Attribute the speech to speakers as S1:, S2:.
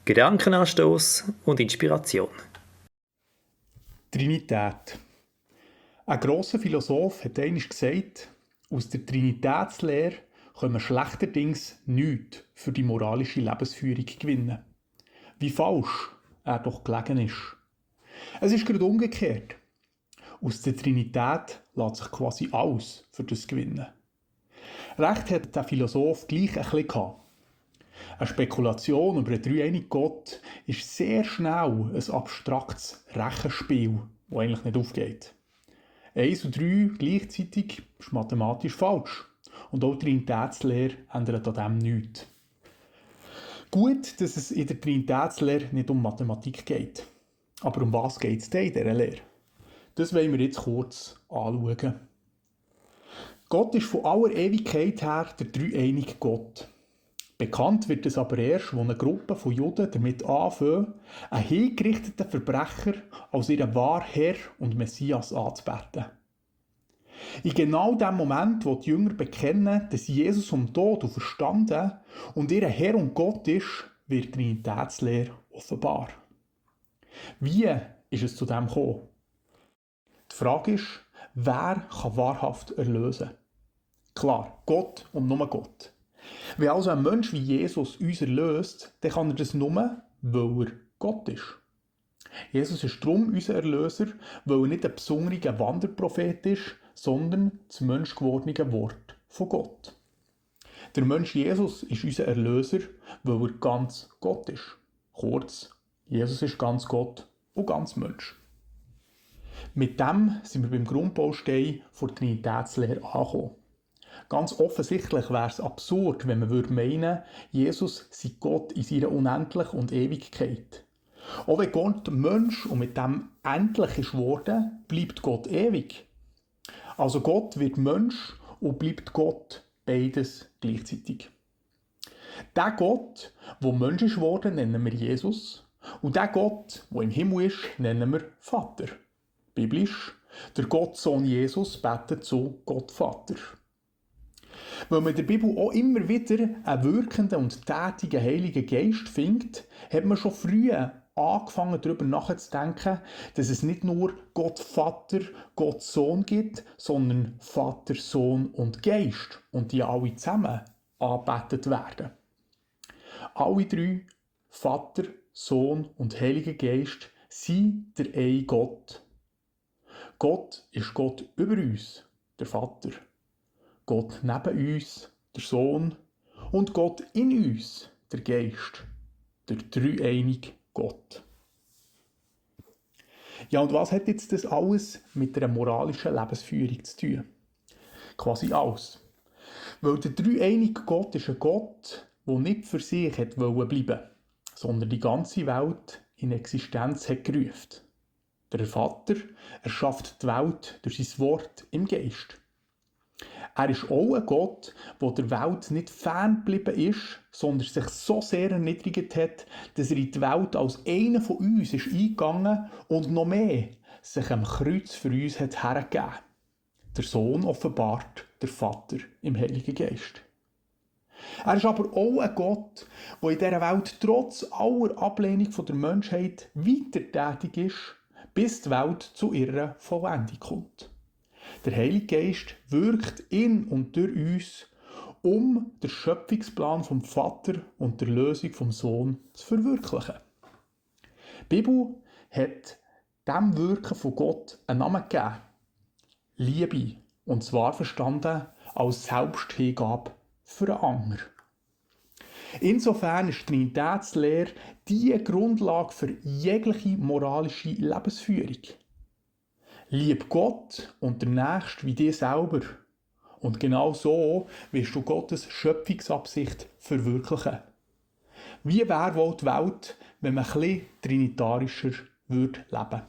S1: Gedankenanstoß und Inspiration.
S2: Trinität. Ein grosser Philosoph hat einmal gesagt, aus der Trinitätslehre können wir schlechterdings nichts für die moralische Lebensführung gewinnen. Wie falsch er doch gelegen ist. Es ist gerade umgekehrt. Aus der Trinität lässt sich quasi alles für das gewinnen. Recht hat der Philosoph gleich ein bisschen gehabt. Eine Spekulation über einen dreieinigen Gott ist sehr schnell ein abstraktes Rechenspiel, das eigentlich nicht aufgeht. 1 und 3 gleichzeitig ist mathematisch falsch. Und auch die Trinitätslehre ändert an dem nichts. Gut, dass es in der Trinitätslehre nicht um Mathematik geht. Aber um was geht es denn in dieser Lehre? Das wollen wir jetzt kurz anschauen. Gott ist von aller Ewigkeit her der dreieinige Gott. Bekannt wird es aber erst, als eine Gruppe von Juden damit anfängt, einen hingerichteten Verbrecher als ihren wahren Herr und Messias anzubeten. In genau dem Moment, wo die Jünger bekennen, dass Jesus vom Tod auferstanden und ihr Herr und Gott ist, wird die Trinitätslehre offenbar. Wie ist es zu dem gekommen? Die Frage ist, wer kann wahrhaft erlösen? Klar, Gott und nur Gott. Wenn also ein Mensch wie Jesus uns erlöst, dann kann er das nur, weil er Gott ist. Jesus ist darum unser Erlöser, weil er nicht ein besonderer Wanderprophet ist, sondern das menschgewordene Wort von Gott. Der Mensch Jesus ist unser Erlöser, weil er ganz Gott ist. Kurz, Jesus ist ganz Gott und ganz Mensch. Mit dem sind wir beim Grundbaustein der Trinitätslehre angekommen. Ganz offensichtlich wäre es absurd, wenn man meinen würde, Jesus sei Gott in seiner Unendlichkeit und Ewigkeit. Auch wenn Gott Mensch und mit dem endlich ist geworden, bleibt Gott ewig. Also Gott wird Mensch und bleibt Gott, beides gleichzeitig. Der Gott, der Mensch ist geworden, nennen wir Jesus. Und der Gott, der im Himmel ist, nennen wir Vater. Biblisch, der Gottsohn Jesus betet zu Gott Vater. Weil man in der Bibel auch immer wieder einen wirkenden und tätigen Heiligen Geist findet, hat man schon früh angefangen darüber nachzudenken, dass es nicht nur Gott Vater, Gott Sohn gibt, sondern Vater, Sohn und Geist und die alle zusammen angebetet werden. Alle drei, Vater, Sohn und Heiliger Geist, sind der eine Gott. Gott ist Gott über uns, der Vater. Gott neben uns, der Sohn, und Gott in uns, der Geist, der dreieinige Gott. Ja, und was hat jetzt das alles mit einer moralischen Lebensführung zu tun? Quasi alles. Weil der dreieinige Gott ist ein Gott, der nicht für sich hat bleiben wollte, sondern die ganze Welt in Existenz hat gerufen. Der Vater erschafft die Welt durch sein Wort im Geist. Er ist auch ein Gott, der der Welt nicht fern geblieben ist, sondern sich so sehr erniedrigt hat, dass er in die Welt als einer von uns ist eingegangen und noch mehr sich am Kreuz für uns hat hergegeben. Der Sohn offenbart der Vater im Heiligen Geist. Er ist aber auch ein Gott, der in dieser Welt trotz aller Ablehnung von der Menschheit weiter tätig ist, bis die Welt zu ihrer Vollendung kommt. Der Heilige Geist wirkt in und durch uns, um den Schöpfungsplan vom Vater und der Lösung vom Sohn zu verwirklichen. Die Bibel hat dem Wirken von Gott einen Namen gegeben. Liebe, und zwar verstanden als Selbsthingabe für einen anderen. Insofern ist die Trinitätslehre die Grundlage für jegliche moralische Lebensführung. Lieb Gott und der Nächste wie dich selber. Und genau so wirst du Gottes Schöpfungsabsicht verwirklichen. Wie wäre wohl die Welt, wenn man ein bisschen trinitarischer leben würde?